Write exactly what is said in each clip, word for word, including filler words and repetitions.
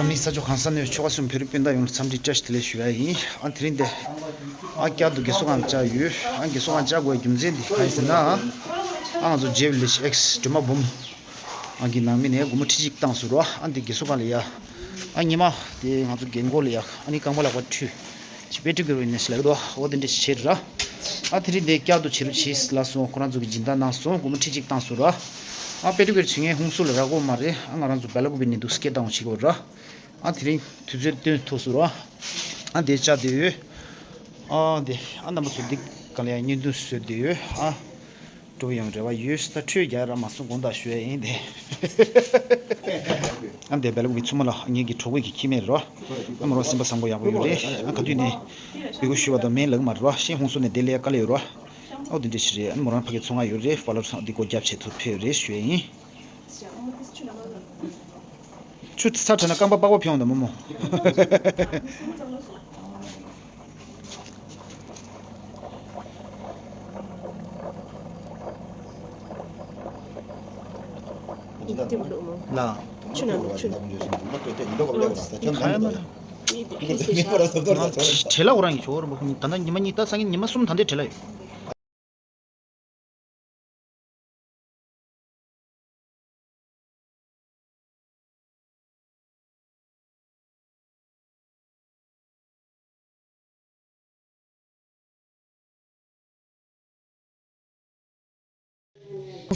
མི་ས་ཕྱོགས་གང་ས་ནས་ཆོལ་ཁ་གསུམ་བོད་རིགས་སྤུན་ཟླ་ཡོངས་ལ་འཚམས་འདྲི་བཀྲ་ཤིས་བདེ་ལེགས་ཞུ་ཡ་ཡིན། ཨ་དེ་རིང་འདི་ཨ་བསྐྱར་དུ་དགེ་གསོ་ཁང་ལ་བཅར་ཡོད། ཨ་དགེ་གསོ་ཁང་བཅར་དགོས་རྒྱུ་མཚན་འདི་གང་ཡིན་ཟེར་ན། ཨ་ང་ཚོ་ཇེབ་ལི་ཤི་ཨེགས་སྒྲོལ་མ་འབུམ་ཨ་གི་ནང་མི་ནས་སྒོར་མོ་ཁྲི་གཅིག་བཏང་སོང་ར། ཨ་འདི་དགེ་གསོ་ཁང་ལ་ཡ། ཨ་ཉི་མ་དེ་ང་ཚོ་རྒན་གོག་ལ་ཡ། ཨ་ནི་རྐང་པ་ལག་པ་འཁྲུད་ཅི་དཔེ་སྤྲོད་དགོས་རེད་ནས་ལབ་འདུག་འོ་དེ་འདྲ་བྱེད་ར། ཨ་དེ་རིང་འདི་བསྐྱར་དུ་བྱེད་རོགས་བྱེད་ལབ་སོང་། ཁོ་རང་ཚོ་གི་སྦྱིན་བདག་གནང་སོང་། སྒོར་མོ་ཁྲི་གཅིག་བཏང་སོང་ར། ཨ་དཔེ་སྤྲོད་དགོས་རེད། བྱེད་མཁན་ཧུན་སུར་ལ་རག་གི་མ་རེད། ཨ་ང་རང་ཚོ་སྦེལ་ཀོབ་ནས་འདུག་སྐད་བཏང་བྱེད་དགོས་ར། ཨ་དེ་རིང་དུས་ཚོད་བཏོན་ཐུབ་སོང་ར། ཨ་དེ་བཅར་བསྡད་ཡོད། ཨ་དེ་ཨ་རྣམ་པ་ཚོ་འདི་ག་ལ་ཡང་བརྙན་ཐུང་བཟོས་བསྡད་ཡོད། ཨ་འགྲོ་ཡང་རེ་བ་ཡོད། ད་ཁྲོས་རྒྱག་ར་མ་སོང་། དགོངས་དག་ཞུ་ཡ་ཡིན་དེ། ཨ་དེ་སྦེལ་ཀོབ་ཀྱི་ཚུ་མ་ལ་ངེད་ཀྱི་གྲོགས་པོ་གི་ཁྱིམ་མེད་རོ། ཨ་མ་རོ་སེམས་པ་བཟང་པོ་ཡག་པོ་ཡོད་རེད། ཨ་ག་དུས་ནས་འབོད་སྐུལ་ཞུ་བ་དང་མེད་ལབ་མ་རེད་རོ། ཤིན་ཧུན་སུར་ནས་དེ་ལས་དཀའ་ལས་ཡོད་རོ། ཨོ་དེ་འདྲ་ཞིག་རེད། ཨ་མོ་རང་ཕ་གི་ཚོང་ཁང་ཡོད་རེད། ཧྥ་ལོར་ཚང་འདི་སྒོ་རྒྱབ་བྱེད་ཐུབ་ཕེབས་རེད་ཞུ་ཡ་ཡིན། ཆུ་ཚ་དྲགས་ན་རྐང་པ་པགས་པ་འཕེན་འོང་ད་མོ་མོ། ལ། ཆུ་ན་ཆུ། ཁ་ཡ་མ་ལ། བྲེལ་ལ་འོ་རང་གི་ཆོག་ར་མོ། ད་ལྟ་ཉི་མ་གཉིས་ད་སང་ཉིན་ཉི་མ་གསུམ་ད་ལྟའི་བྲེལ་ལ་ཡོད།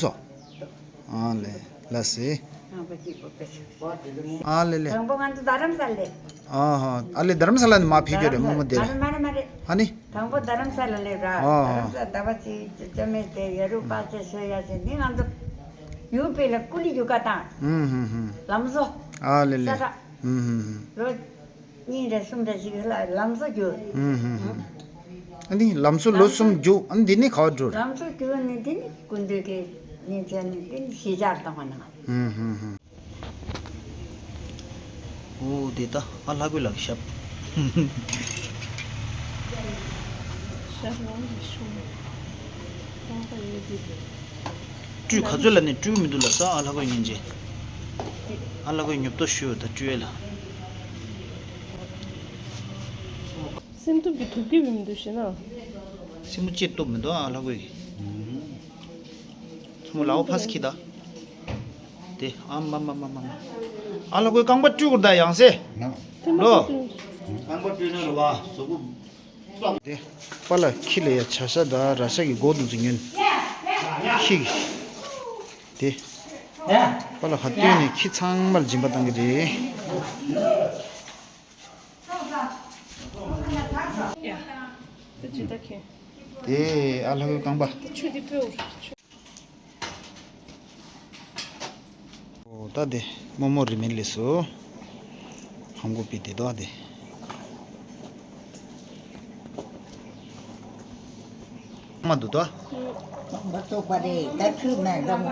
སོ། ཨ་ལེ། ལ་སེ། ཨ་ལེ་ལེ། དང་པོ་ང་ཚོ་རྡ་རམ་ས་ལ་ལས། ཨ་ཧ། ཨ་ལེ་རྡ་རམ་ས་ལ་ནས་མར་ཕེབས་རྒྱུ་རེད་མོ་མོ་དེ། མ་རེད་མ་རེད་མ་རེད། ཨ་ནི། དང་པོ་རྡ་རམ་ས་ལ་ལས་ར། ཨ་ཧ། རྡ་རམ་ས་ཟླ་བ་གཅིག་བཅོ་ལྔ་དེ་ཡ་རུ་པ་ཆེ་ཤོས་ཡ་ཆེ་ནི་ང་ཚོ་ཡུ་པི་ལ་ཀུ་ལི་ཡུ་ཀ་དང་། ཧུམ་ཧུམ་ཧུམ། ལམ་བཟོ། ཨ་ལེ་ལེ། ས་ཁྲ། ཧུམ་ཧུམ་ཧུམ། ལོ་གཉིས་རེ་གསུམ་རེ་ཞིག་ལ་ལམ་བཟོ་རྒྱུ། ཧུམ་ཧུམ་ཧུམ། ཨ་ནི་ལམ་བཟོ་ལོ་གསུམ་རྒྱུ། ཨ་ནི་འདི་ནི་ག་བ་འགྲོ་རེད། ལམ་བཟོ་རྒྱུ་ནི་འདི་ནི་སྐུ་མདུན་གྱི་ཉིན་ཚེ་ནི་འདི་ནི་གཞིས་ཆགས་གཏོང་བ་ནང་། ཧུམ་ཧུམ་ཧུམ། ཨོ་དེ་ད་ཨ་ལྷ་གོས་ལགས་ཞབས། ཞབས་ལོང་གི་ཤོང་། སྤྲུལ་ག་ཚོད་ལ་ནི་སྤྲུལ་མི་འདུག་ལ་ས། ཨ་ལྷ་གོས་ཉན་རྗེས། ཨ་ལྷ་གོས་ཉོབ་ཏོ་ཞུ་ད་སྤྲུལ་ལ། སེམས་སྟོབས་ཀྱི་ཐུབ་ཀྱི་མི་འདུག་ཞེ་ན། སེམས་མོ་ཅེས་སྟོབས་མི་འདུག་ཨ་ལྷ་གོས་ཀྱི། ཚོ་མོ་ལའོ་ཕ་སི་ཁི་ད། དེ་ཨ་མ་མ་མ་མ་མ། ཨ་ལྷ་གོས་རྐང་པ་བཀྲུས་དགོས་ད་ཡང་སེ། ལོ། རྐང་པ་བཀྲུས་ན་རུ་བ་གཟུགས་པོ། དེ་པ་ལ་ཁྱི་ལ་ཡ་བྱ་ཤ་དང་ར་ཤ་གི་མགོ་དུ་ཚུར་ཉོན། ཁྱི་གི། དེ་པ་ལ་ཁ་བཏོན་ནས་ཁྱི་ཚང་མར་སྦྱིན་པ་བཏང་གི་རེད། ཡ། དེ་ཅི་ལྟ་ཁྱེད། དེ་ཨ་ལྷ་གོས་རྐང་པ། ཆུ་དེ་ཕོ། ཨོ་ད་དེ་རྨོ་མོ་རི་མེད་ལས་སོ། ཧམ་གོ་པི་དེ་དོ་དེ། མ་འདུག་དོ། མ་གཏོགས་པ་རེད་ད་ཁྱོད་མ་འདང་། ཨུམ།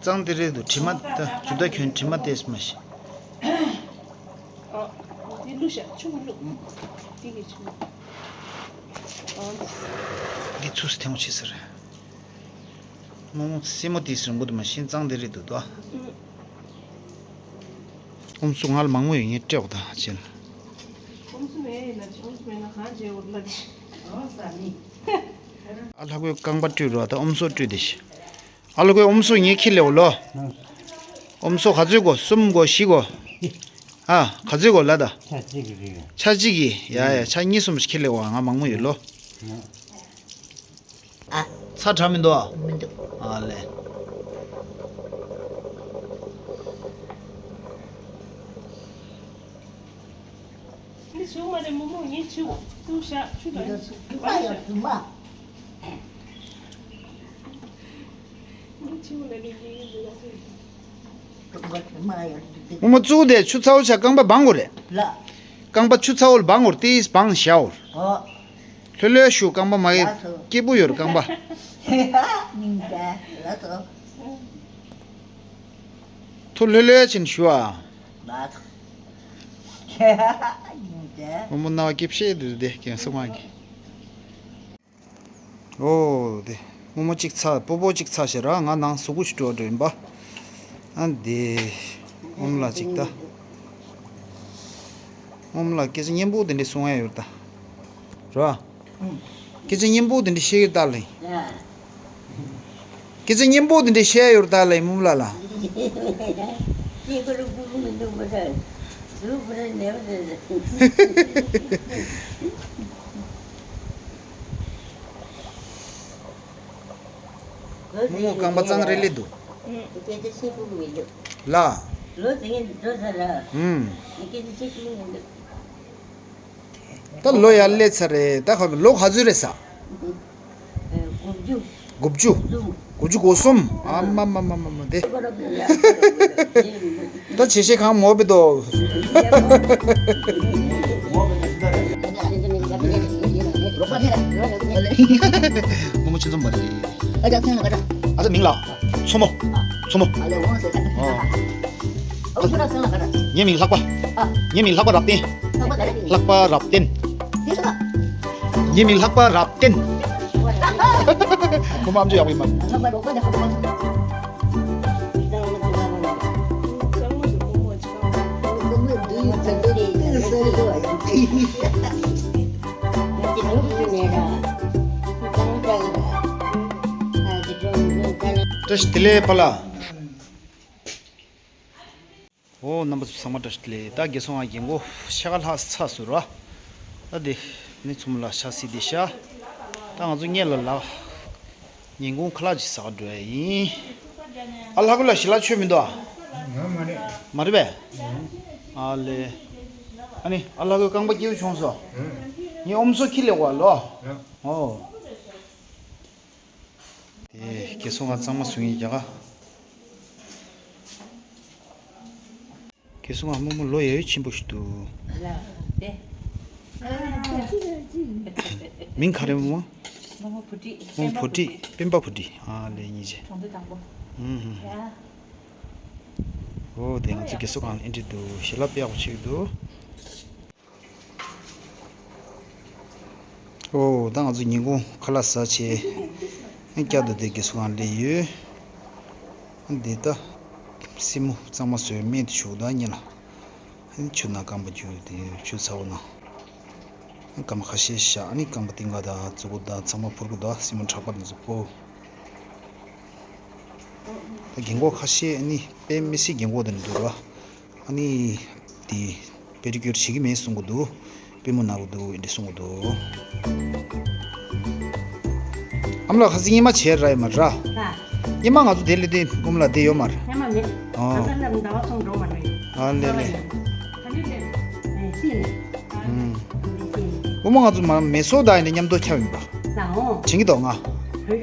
གཙང་དེ་རེད་འདུག་དྲི་མ་ད་ཇུ་ད་ཁྱོད་དྲི་མ་ཏེས་མ་ཤི། ཨ། འདི་བླུགས་ཤག་ཆུ་མ་བླུགས། འདི་གི་ཆུ་མ། ཨ། འདི་ཚུགས་སུ་ཐེངས་མ་ཆེ་ཟེར། རྨོ་མོ་སེན་མོ་དེ་ཟེར་མགོ་དུ་མ་ཤིན་གཙང་དེ་རེད་འདུག་དོ། ཨུམ། ཨུམ་སུ་ང་ལ་མང་མོ་ཡོད་ངས་སྤྲད་འོ་ད་ཅེ་ལ། ཨུམ་སུ་མེད་ཡིན་ན་ཅི་ཨུམ་སུ་མེད་ན་གང་བྱེད་འོ་ལ་ཅི། ཨ་ལྷ་གོས་རྐང་པ་བཀྲུས་རོགས་ད་ཨུམ་སུ་བཀྲུས་དེ་ཤི། ཨ་ལྷ་གོས་ཨུམ་སུ་ངས་ཁྱི་ལེའོ་ལོ། ཨུམ་སུ་ག་ཚོད་གོ་གསུམ་གོ་བཞི་གོ། ཨ་ག་ཚོད་གོ་ལ་ད། ཆ་གཅིག་གི་རེད། ཆ་གཅིག་གི་ཡ་ཡ་ཆ་གཉིས་གསུམ་ཞིག་ཁྱི་ལེའོ་ང་མང་མོ་ཡོད་ལོ། ཨ། ཚ་དྲགས་མི་འདུག་ཨ། མི་འདུག་ཨ་ལེ། འདི་ཞུ་མ་རེད་མོ་མོ་ངས་ཆུ་བཏུང་ཤག་ཆུ་ལ་ཆུ་བཏུང་ཤག་ངས་ཆུ་ལ་རེད་ངས་ཡིན་འདུག་ཨ། རྨོ་མོ་བཙུགས་དེ་ཆུ་ཚ་བོ་ཆ་རྐང་པ་སྦང་དགོས་རེད། ལ། རྐང་པ་ཆུ་ཚ་བོ་ལ་སྦང་དགོས་རེད་དེ་སྦང་བཞག་འོ། ཨོ། ལྷོད་ལྷོད་ཞུ་རྐང་པ་མ་ཡི་ལགས་སོ། སྐྱིད་པོ་ཡོད་རེད་རྐང་པ། སྙིང་རྗེ་ལགས་སོ། ཐུ་ལྷོད་ལྷོད་ཕྱིན་ཞུ་ཨ། ལགས་སོ། སྙིང་རྗེ། རྨོ་མོ་རྣ་བ་སྐྱིད་ཤེས་འདུག་དེ་ཀན་སུ་མ་གི། ཨོ་དེ་རྨོ་མོ་གཅིག་ཚ་སྤོ་སྤོ་གཅིག་ཚ་ཞེ་ར་ང་ནང་གཟུགས་པོ་ཞིག་འགྲོ་འགྲོ་ཡིན་པ། ཨ་དེ་ཨོམ་ལ་གཅིག་ད། ངོམ་ལ་སྐད་ཆ་སྙན་པོ་དེ་འདྲ་གསུང་ཡ་ཡོད་ད། རོ། སྐད་ཆ་སྙན་པོ་དེ་འདྲ་བཤད་ཡོད་ད་ལེ། སྐད་ཆ་སྙན་པོ་དེ་འདྲ་བཤད་ཡོད་ད་ལེ་ངོམ་ལ་ལ། རྨོ་མོ་རྐང་པ་གཙང་རེ་ལེ་འདུག་ལ། ལོ་དེ་ངས་འགྲོ་ས་ལ། ཧུམ། ངས་སྐད་ཆ་བཤད་ཀྱི་མི་འདུག་ད་ལོ་ཡར་སླེབས་ཚར་རེད། ད་ཁ་ལོ་ག་ཚོད་རེད་ས། དགུ་བཅུ། དགུ་བཅུ། དགུ་བཅུ་གོ་གསུམ། ཨ་མ་མ་མ་མ་མ་དེ། ད་བྱེད་ཤེས་གང་མོ་བི་དོ། མོ་མོ་ཆེན་ཚོམ་པ་རེད། ཨ་ཅག་མིང་ལ། མཚོ་མོ། མཚོ་མོ། ཨ། ངའི་མིང་ལྷག་པ། ཨ། ངའི་མིང་ལྷག་པ་རབ་བརྟན། ལྷག་པ་རབ་བརྟན། ངའི་མིང་ལྷག་པ་རབ་བརྟན། ཁོ་མ་ཨམ་ཅོག་ཡག་པོ་ཡིན་པ། བཀྲ་ཤིས་བདེ་ལེགས་པཱ་ལགས། ཨོ་རྣམ་པ་ཚོ་ཚང་མ་བཀྲ་ཤིས་བདེ་ལེགས། ད་རྒན་གསོ་ཁང་རྒན་གོག་ཤ་ཁ་ལྷག་ཚ་ཟུར་བ། ད་དེ་ནི་ཚོམ་ལ་ཤ་སི་དེ་ཤ། ད་ང་ཚོ་ངེད་ལ་ལ་ཉིན་གུང་ཁ་ལག་ཅིག་ཟ་ག་འགྲོ་ཡ་ཡིན། ཨ་ལྷ་ཁུ་ལ་ཞི་ལ་ཆོས་མི་འདུག་ཨ། མ་རེད་པས། ཨ་ལེ། ཨ་ནི་ཨ་ལྷ་ཁུའི་རྐང་པ་སྐྱིད་པོ་བྱུང་སོང་། ངས་ཨོམ་སོ་ཁྱི་ལས་བ་ལོ། ཨོ། དེ་རྒན་གསོ་ཁང་གཙང་མ་བཟོ་མཁན་རྒྱ་གར། རྒན་གསོ་ཁང་རྨོ་མོ་ལོ་ཡ་ཡོད་ཆེན་པོ་ཞིག་འདུག་མིང་ག་རེ་རྨོ་མོ། རྨོ་མོ་བུ་ཁྲིད། རྨོ་མོ་བུ་ཁྲིད། སྤེན་པ་བུ་ཁྲིད། ཨ་ལེ་གཉིས་ཆེ། གྲོང་སྡེ་དང་པོ། ཨུམ། ཡ། ཨོ་དེ་ང་ཚོ་རྒན་གསོ་ཁང་ལ་ཨེ་འདྲི་འདུག་ཞལ་ལག་དཔེ་ཡག་པོ་ཆགས་ཀྱི་འདུག་ཨོ་ད་ང་ཚོ་ཉིན་གུང་ཁ་ལག་ཟ་བྱས། ཨ་བསྐྱར་དུ་དེ་རྒན་གསོ་ཁང་སླེབས་ཡོད། ཨ་འདི་ད་སྲིན་མོ་གཙང་མ་བཟོས་སྨན་དེ་བྱུག་ད་ཉིན་ལ། ཨ་ཆུ་ནང་རྐང་པ་བཅུག་དེ་ཆུ་ཚ་བོ་ནང་། ཨ་རྐང་པ་ཁ་ཤས་བཞག་ཨ་ནི་རྐང་པ་རྟིང་ག་དང་མཛུ་གུ་དང་ཚང་མ་ཕུར་གུ་དང་སྲིན་མོ་ཁྲག་པ་དེ་ཚོ་བཀོ། ད་རྒན་གོག་ཁ་ཤས་ཨ་ནི་དཔེ་མི་སྲིད་རྒན་གོག་དེ་འདུག་ར། ཨ་ནི། དེ། པེ་ཌི་ཀིའུར་བྱེད་ཀྱི་མེད་གསུང་གི་འདུག་པུས་མོ་ན་གི་འདུག་ཨེ་འདྲ་གསུང་གི་འདུག་ཨ་མ་ལགས་ཁ་སང་ཉི་མ་བྱས་ར་ཡོད་མ་ར། ཉི་མ་ང་ཚོ་དེ་ལས་དེ་ཀུམ་ལ་དེ་ཡོད་མ་ར། ཉི་མ་མེད། ཨ། ང་ཚོ་ལ་ཟླ་བ་གསུམ་འགྲོ་མ་འགྲོ་ཡོད། ཨ་ལེ་ལེ། ཨ་ལེ་ལེ། ཨེ་སི་ནས། ཨུམ། ཨ་ལེ་སི་ནས། ཀུམ་ང་ཚོ་མ་མེ་སོ་ད་ཡིན་ནས་མཉམ་དུ་ཁྱབ་ཡིན་པ། ན་འོ། བྱིན་གྱི་འདུག་ང་།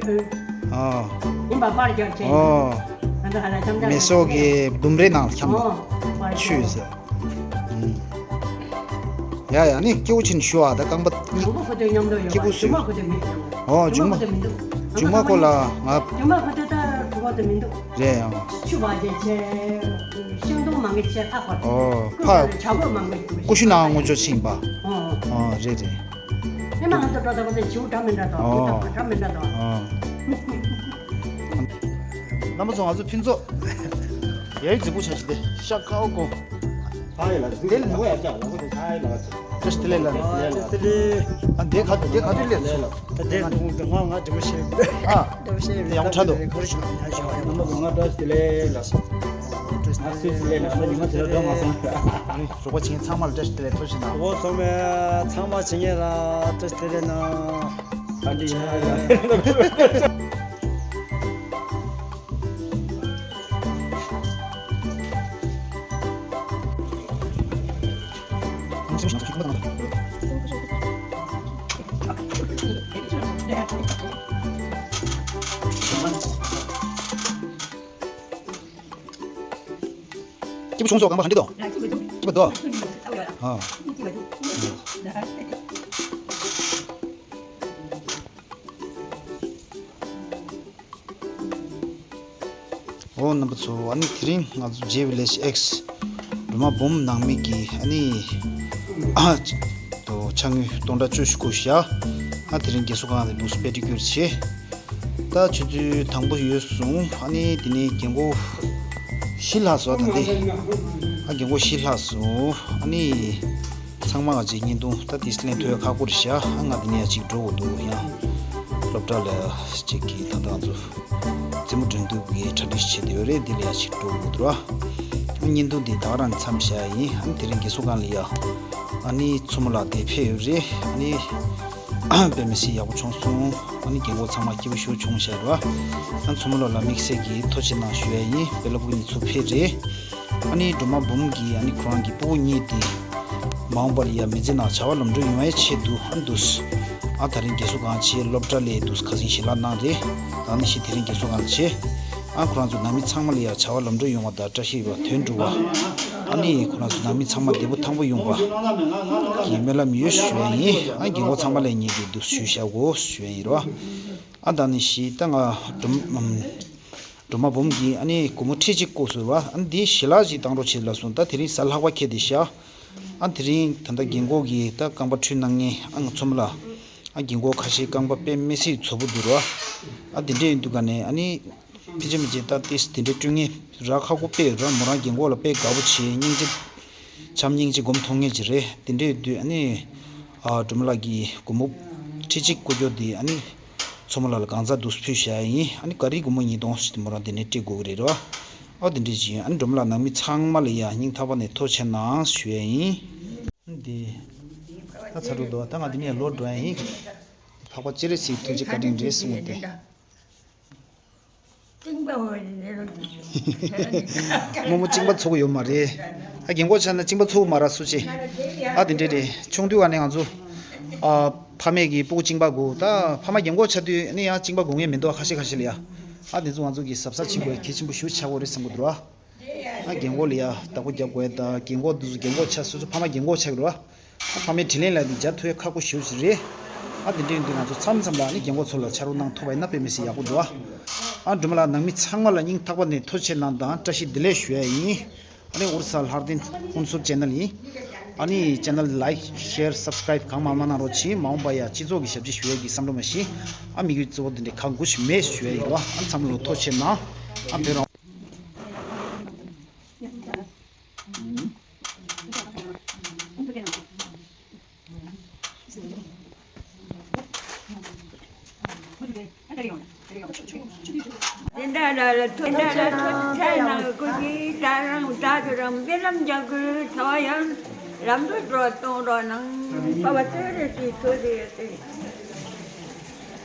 ཨོ། ཡིན་པ་པར་རྒྱག་ཆེ། ཨོ། ང་ཚོ་ཧ་ལ་འཆམ་འཆམ་མེ་སོ་གི་ལྡུམ་རའི་ནང་ལ་འཁྱམས་འདུག་ཨོ། པར་ཆུ་རྒྱག་ཟེར། ཨུམ། ཡ་ཡ་ནི་སྐྱིད་པོ་ཆེན་ཞུ་བ་ད་རྐང་པ་ནི། སྐྱིད་པོ་སུ། ཨོ་མཇུག་མ། མཇུག་མ་ཁོ་ལ་ང་། མཇུག་མ་ཁོ་ད་ད་གྲུ་བ་དུ་མི་འདུག་རེད་ཡང་། ཆུ་བ་ཅན་ཆེ། ཤིང་སྡོང་མང་གི་ཆེ་ཨ་ཁོ། ཨོ་ཕ། བྱ་རྒོད་མང་གི། ཀུ་ཤུ་ནང་ངོ་ཅོ་ཕྱིན་པ། ཨོ་རེད་རེད། ཨེ་མ་ང་ཚོ་འགྲོ་ད་གོ་ཚེ་བྱིའུ་འདྲ་མི་འདྲ་དང་། ཨོ། འདྲ་མི་འདྲ་དང་། ཨོ། རྣམ་པ་ཚོ་ང་ཚོ་ཕུན་ཚོགས། ཡའི་རྫིག་པོ་ཆ་ཞིག་དེ་ཤ་ཁའོ་ཀོ། ཧའི་ལ་རྫིག་པོ་ཡ་ཅག་ལ་ཁོ་ཧའི་ལ། བཀྲ་ཤིས་བདེ་ལེགས་ལ། བཀྲ་ཤིས་བདེ་ལེགས། ཨ་འདི་ག་འདི་ག་དུས་སླེབས་སོང་། ད་དེ་ང་ང་འདི་མ་ཤེས། ཨ། འདི་མ་ཤེས། དེ་ཡང་ཁྲ་འདུག་ཁོ་རེ་ཤོག་ཡ་ཤོག་ཡ། རྣམ་པ་ཚོ་ང་བཀྲ་ཤིས་བདེ་ལེགས་ལ། ང་སུད་སི་ལས་ནང་ལ་ཉི་མ་དེ་ལ་འགྲོ་མ་སོང་། རོགས་པ་བྱེད་མཁན་ཚང་མ་ལ་བཀྲ་ཤིས་བདེ་ལེགས་ཐུགས་རྗེ་གནང་། འོ་སོང་བས་ཚང་མ་བྱེད་མཁན་ལ་བཀྲ་ཤིས་བདེ་ལེགས་གནང་། ཨ་འདི་ཡིན་ན་ཡ། སྐྱིད་པོ་བྱུང་སོང་། རྐང་པ་ག་འདྲ་འདུག་སྐྱིད་པོ་འདུག་ཨ། འོ་རྣམ་པ་ཚོ། ཨ་ནི་དེ་རིང་ང་ཚོ་ཇེ་ཝི་ལེ་ཇི་ཨེགས་སྒྲོལ་མ་སྦོམ་ནང་མི་གི་ཨ་ནི་ཨ་ཅིག་ཏུ་ཕྱག་དངུལ་སྟོང་ཕྲག་བཅུ་བཞི་བསྐུར་ཤག་ཨ་དེ་རིང་རྒན་གསོ་ཁང་ནས་ལུགས་སུ་པེ་ཌི་ཀིའུར་བྱས། ད་ཆུ་ཚོད་དང་པོ་ཡོལ་སོང་། ཨ་ནི་དེ་ནས་རྒན་གོག་བཞི་ལྷག་སོང་། ད་འདི་ཨ་རྒན་གོག་བཞི་ལྷག་སོང་། ཨ་ནི་ཚ་ ཚང་མ་ང་ཚོའི་བརྙན་ཐུང་ད་ཏིས་ལེན་ཐུབ་ཡ་ཁག་པོ་རེད་ཤག་ཨ་ང་འདི་ནས་ཡ་གཅིག་འགྲོ་དགོས་འདུག་ཡང་སློབ་གྲྭ་ལ་གཅིག་གིས་ད་ལྟ་ང་ཚོ་རྩེད་མོ་འགྲན་བསྡུར་གྱི་གྲ་སྒྲིག་བྱེད་བསྡད་ཡོད་རེད། འདི་ལ་ཡ་གཅིག་འགྲོ་དགོས་འདུག་ཨ་བརྙན་ཐུང་འདི་ད་ག་རང་མཚམས་བཞག་ཡིན། ཨ་དེ་རིང་རྒས་གསོ་ཁང་ལ་ཡ་ཨ་ནི་མཚོ་མོ་ལགས་དེ་ཕེབས་ཡོད་རེད། ཨ་ནི་དཔེ་མི་སྲིད་ཡག་པོ་བྱུང་སོང་། ཨ་ནི་རྒན་གོག་ཚང་མ་སྐྱིད་པོ་ཞེ་པོ་བྱུང་ཤག་ར། ཨ་མཚོ་མོ་ལགས་ལ་དམིགས་བསལ་གྱིས་ཐུགས་རྗེ་གནང་ཞུ་ཡ་ཡིན། དཔེ་ལ་ཕུག་ནི་ཚུར་ཕེབས་རེད། ཨ་ནི་སྒྲོལ་མ་འབུམ་གྱིས་ཨ་ནི་ཁོ་རང་གི་སྤུ་གུ་གཉིས་དེ་མ་འོངས་པ་ལ་ཡ་མི་ཚེ་ནང་བྱ་བ་ལམ་འགྲོ་ཡོང་བའི་ཆེད་དུ་ཨ་འདུག་ཨ་དེ་རིང་རྒས་གསོ་ཁང་ཆེད་སློབ་གྲྭ་ལས་འདུག་ཁ་སང་ཞལ་ལག་གནང་རེད། ད་ནི་ཤི་དེ་རིང་རྒས་གསོ་ཁང་ལ་ཆེད་ཨ་ཁོ་རང་ཚོ་ནང་མི་ཚང་མ་ལ་ཡ་བྱ་བ་ལམ་འགྲོ་ཡོང་བ་དང་བཀྲ་ཤིས་པ་དོན་འགྲུབ་པ། ཨ་ནི་ཁོ་རང་ཚོ་ནང་མི་ཚང་མ་བདེ་པོ་ཐང་པོ་ཡོང་བ་གི་སྨོན་ལམ་ཡོད་ཞུ་ཡ་ཡིན། ཨ་རྒན་གོག་ཚང་མ་ལ་ངེད་ཀྱིས་འདུག་ཞུ་བྱ་དགོས་ཞུ་ཡ་ཡིན་ར། ཨ་ད་ནི་ཤི་ད་ང་སྒྲོལ་སྒྲོལ་མ་འབུམ་གྱིས་ཨ་ནི་སྒོར་མོ་ཁྲི་གཅིག་བསྐུར་སོང་བ། ཨ་ནི་འདི་ཞལ་ལག་ཅིག་བཏང་རོགས་བྱེད་ལབ་སོང་། ད་དེ་རིང་གཟའ་ལྷག་པ་ཁེལ་བསྡད་ཤག་ཨ་དེ་རིང་ད་ལྟ་རྒན་གོག་གིས་ད་རྐང་པ་འཁྲུད་གནང་མཁན་ཨ་ང་ཚོ་མོ་ལ་ཨ་རྒན་གོག་ཁ་ཤས་རྐང་པ་དཔེ་མི་སྲིད་མཛེས་པོ་འདུག་ར། ཨ་དེ་འདྲས་ཡིན་དུས་ག་ནས་ཨ་ནི་ཕལ་ཆེར་མི་བྱེད་ད་ཏིས་དེ་འདྲས་སྤྲོད་མཁན་ར་ཁག་པོ་དཔེ་ཡོད་ར། མོ་རང་རྒན་གོག་ལ་དཔེ་དགའ་པོ་བྱེད་སྙིང་རྗེ་བྱམས་སྙིང་རྗེ་སྒོམ་མཐོང་མཁན་ཅིག་རེད། དེ་འདྲས་ཡོད་དུས་ཨ་ནི་ཨ་སྒྲོལ་མ་ལགས་ཀྱིས་སྒོར་མོ་ཁྲི་གཅིག་བསྐུར་རྒྱུ་དེ་ཨ་ནི་མཚོ་མོ་ལགས་ལ་གང་ཚ་འདུག་ཕུལ་བཞག་ཡིན། ཨ་ནི་ག་རེ་སྒོར་མོ་ཉིས་སྟོང་ཞིག་མོ་རང་དེ་ནས་སྤྲད་དགོས་ཀྱི་རེད་ར། ཨ་དེ་འདྲས་ཅིག་ཡིན། ཨ་ནི་སྒྲོལ་མ་ལགས་ནང་མི་ཚང་མ་ལ་ཡ་སྙིང་ཐག་པ་ནས་ཐུགས་རྗེ་གནང་ཞུ་ཡ་ཡིན། འདི་ད་ཚ་དྲོ་འདུག་ད་ང་འདི་ནས་ལོག་འགྲོ་ཡ་ཡིན། འཕགས་པ་སྤྱན་རས་གཟིགས་ཐུགས་རྗེ་བཀའ་དྲིན་རེད་གསུངས་ཏེ། རྨོ་མོ་གཅིན་པ་ཚོགས་ཡོད་མ་རེད། ཨ་རྒན་གོག་ཆགས་ན་གཅིན་པ་ཚོགས་མ་ར་སུ་ཆེ། ཨ་དེ་འདྲས་རེད། ཆུང་དུས་ག་ནས་ང་ཚོ་ཨ་ཕ་མས་ཀྱི་སྤུ་གུ་གཅིན་པ་དགོས། ད་ཕ་མ་རྒན་གོག་ཆགས་དུས་ནི་ཡང་གཅིན་པ་དགོས་ངེས་མི་འདུག་ཁ་ཤས་ཁ་ཤས་ལ་ཡ། ཨ་དེ་ཚོ་ང་ཚོ་གི་གཟབ་གཟབ་བྱེད་དགོས་གལ་ཆེན་པོ་ཞེ་པོ་ཆགས་ཀྱི་རེད་བསམ་གྱི་འདུག་ར། ཨ་རྒན་གོག་ལ་ཡ་བདག་པོ་རྒྱབ་དགོས་ད། རྒན་གོག་འདི་ཚོ་རྒན་གོག་ཆགས་སོ་སོ་ཕ་མ་རྒན་གོག་ཆགས་ཀྱི་རེད་བ། ཨ་ཕ་མའི་དྲིན་ལན་ལ་ནི་འཇལ་ཐུབ་ཡ་ཁག་པོ་ཞེ་པོ་ཞིག་རེད། ཨ་དེ་འདྲ་ཡིན་དུས་ང་ཚོ་མཚམས་མཚམས་ལ་ནི་རྒན་གོག་ཚོ་ལ་ཕྱག་རོགས་གནང་ཐུབ་པ་ཡིན་ན་དཔེ་མི་སྲིད་ཡག་པོ་འདུག་ཨ། ཨ་སྒྲོལ་མ་ལགས་ནང་མི་ཚང་མ་ལ་སྙིང་ཐག་པ་ནས་ཐུགས་རྗེ་གནང་དང་བཀྲ་ཤིས་བདེ་ལེགས་ཞུ་ཡ་ཡིན། ཨ་ནི་ཨོ་རི་ས་ལྷ་ལྡན་ཧུན་སུར་ཆེ་ནལ་ཡིན། ཨ་ནི་ཆེ་ནལ་ལའིག་ཤེར་སབ་སི་ཀ་རའིབ་གང་མང་མང་གནང་རོགས་གྱིས། མ་འོངས་པ་ཡ་སྤྱི་ཚོགས་ཀྱི་ཞབས་ཕྱི་ཞུ་ཡ་གི་བསམ་བློ་མ་བཞེས། ཨ་དམིགས་ཡུལ་གཙོ་བོ་འདི་འདྲའི་ཁག་འགུ་ཞིག་མེད་ཞུ་ཡ་ཡིན་རོ། ཨ་ཚང་མ་ལ་ཐུགས་རྗེ་གནང་། ཨ་བོད་རང་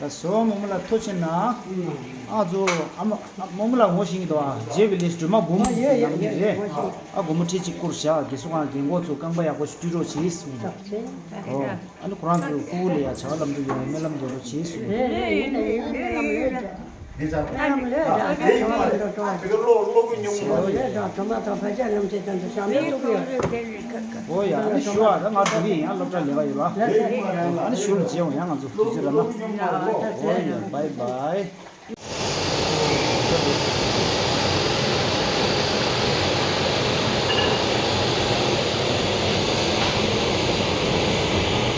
ད་བཟོ་རྨོ་མོ་ལགས་ཐུགས་རྗེ་གནང་། ཨ་ཚོ་ཨ་མ་ཨ་རྨོ་མོ་ལགས་ངོ་ཤེས་ཀྱི་འདུག་ཨ་ཇེ་བི་ལེ་ཇི་སྒྲོལ་མ་འབུམ་ཡོད་ཡོད་ཡོད་རེད། ངོ་ཤེས། ཨ་སྒོར་མོ་ཁྲི་གཅིག་བསྐུར་བཞག་རྒས་གསོ་ཁང་རྒན་གོག་ཚོ་རྐང་པ་ཡག་པོ་ཞིག་བཀྲུ་རོགས་བྱེད་གསུངས། ཨོ། ཨ་ནི་ཁོ་རང་ཚོའི་སྐུ་ལ་ཡ་བྱ་བ་ལམ་འགྲོ་ཡོང་བའི་སྨོན་ལམ་འདོན་རོགས་བྱེད་གསུངས། རེད་རེད་ཡིན་ན་ཡིན་སྨོན་ལམ་ལོས་འདྲ། ཨོ་ཡ་ཨ་ནི་ཞུ་བ་ད་ང་འགྲོ་གི་ཡིན། ཨ་སློབ་གྲྭ་ལས་ཀ་ཡོད་ལ། ཨ་ནི་ཞུ་ལ་མཇལ་འོང་ཡ། ང་ཚོ་དུས་ཚོད་རག་ན། ཨོ་ཡ་བའི་བའི།